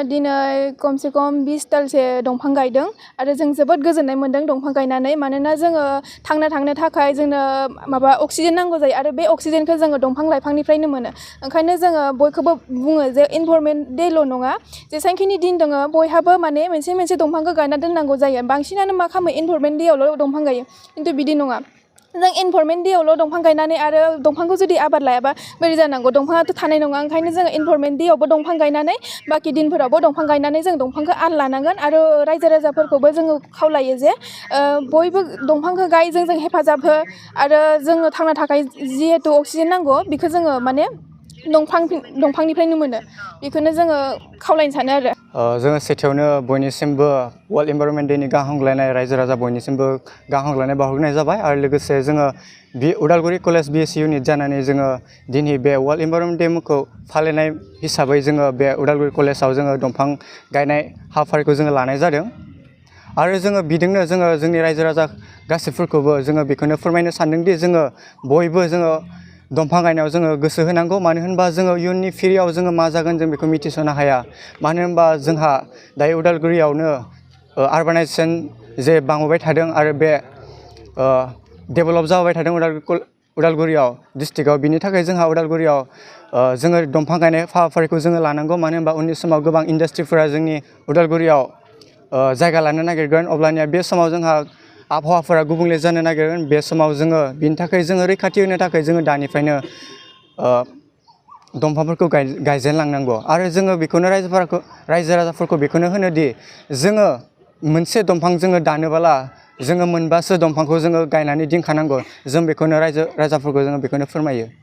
दिनै खमसे खम 20 दालसे दंफां गायदों आरो जों जोबोद गोजोननाय मोन्दों दंफां गायनानै मानोना जोङो थांना थानो थाखाय जोंनो माबा अक्सिजेन नांगौ जायो आरो बे अक्सिजेनखौ जोङो दंफां लाइफांनिफ्रायनो मोनो ओंखायनो जोङो बयखौबो बुङो जे इनभारमेन्ट डेल' नङा जेसेबांखिनि दिन दङ बयहाबो माने मोनसे मोनसे दंफांखौ गायना दोननांगौ जायो बांसिनानो मा खालामो इनभारमेन्ट डेआवल' दंफां गायो खिन्थु बिदि नङा जों इनभारमेन्ट डेआवल' दंफां गायनानै आरो दंफांखौ जुदि आबाद लायाबा बोरै जानांगौ दंफाङाथ' थानाय नङा ओंखायनो जोङो इनभारमेन्ट डेआवबो दंफां गायनानै बाखि दिनफोरावबो दंफां गायनानै जों दंफांखौ आल लानांगोन आरो रायजो राजाफोरखौबो जोङो खावलायो जे बयबो दंफांखौ गाय जों हेफाजाब हो आरो जोङो थांना थाखाय जिहेतु अक्सिजेन नांगौ बेखौ जोङो माने दंफांनिफ्रायनो मोनो बेखौनो जोङो खावलायनो सानो आरो जोङो सेथियावनो बयनिसिमबो वर्ल्ड इनभारमेन्ट डेनि गाहाम हामग्लायनाय रायजो राजा बयनिसिमबो गाहाम हामग्लायनाय बावहरनाय जाबाय आरो लोगोसे जोङो उदालगुरि कलेज BSU इउनिट जानानै जोङो दिनै बे वर्ल्ड इनभारमेन्ट डेखौ फालिनाय हिसाबै जोङो बे उदालगुरि कलेजाव जोङो दंफां गायनाय हाबाफारिखौ जोङो लानाय जादों आरो जोङो बिदिनो जोङो जोंनि रायजो राजा गासैफोरखौबो जोङो बेखौनो फोरमायनो सानदोंदि जोङो बयबो जोङो दंफां गायनायाव जोङो गोसो होनांगौ मानो होनबा जोङो इयुननि फिरियाव जोङो मा जागोन जों बेखौ मिथिस'नो हाया मानो होनबा जोंहा दायो उदालगुरियावनो आरबानाइजेसन जे बांबोबाय थादों आरो बे डेभेलप जाबाय थादों उदालगुरियाव डिस्ट्रिक्टआव बिनि थाखाय जोंहा उदालगुरियाव जोङो दंफां गायनाय हाबाफारिखौ जोङो लानांगौ मानो होनबा उननि समाव गोबां इन्डास्ट्रिफोरा जोंनि उदालगुरियाव जायगा लानो नागिरगोन अब्लानिया बे समाव जोंहा आबहावाफोरा गुबुंले जानो नागिरगोन बे समाव जोङो बिनि थाखाय जोङो रैखाथि होनो थाखाय जोङो दानिफ्रायनो दंफांफोरखौ गायजेनलांनांगौ आरो जोङो बेखौनो रायजो राजाफोरखौ बेखौनो होनोदि जोङो मोनसे दंफां जोङो दानोबोला जोङो मोनबासो दंफांखौ जोङो गायनानै दोनखानांगौ जों बेखौनो रायजो राजाफोरखौ जोङो बेखौनो फोरमायो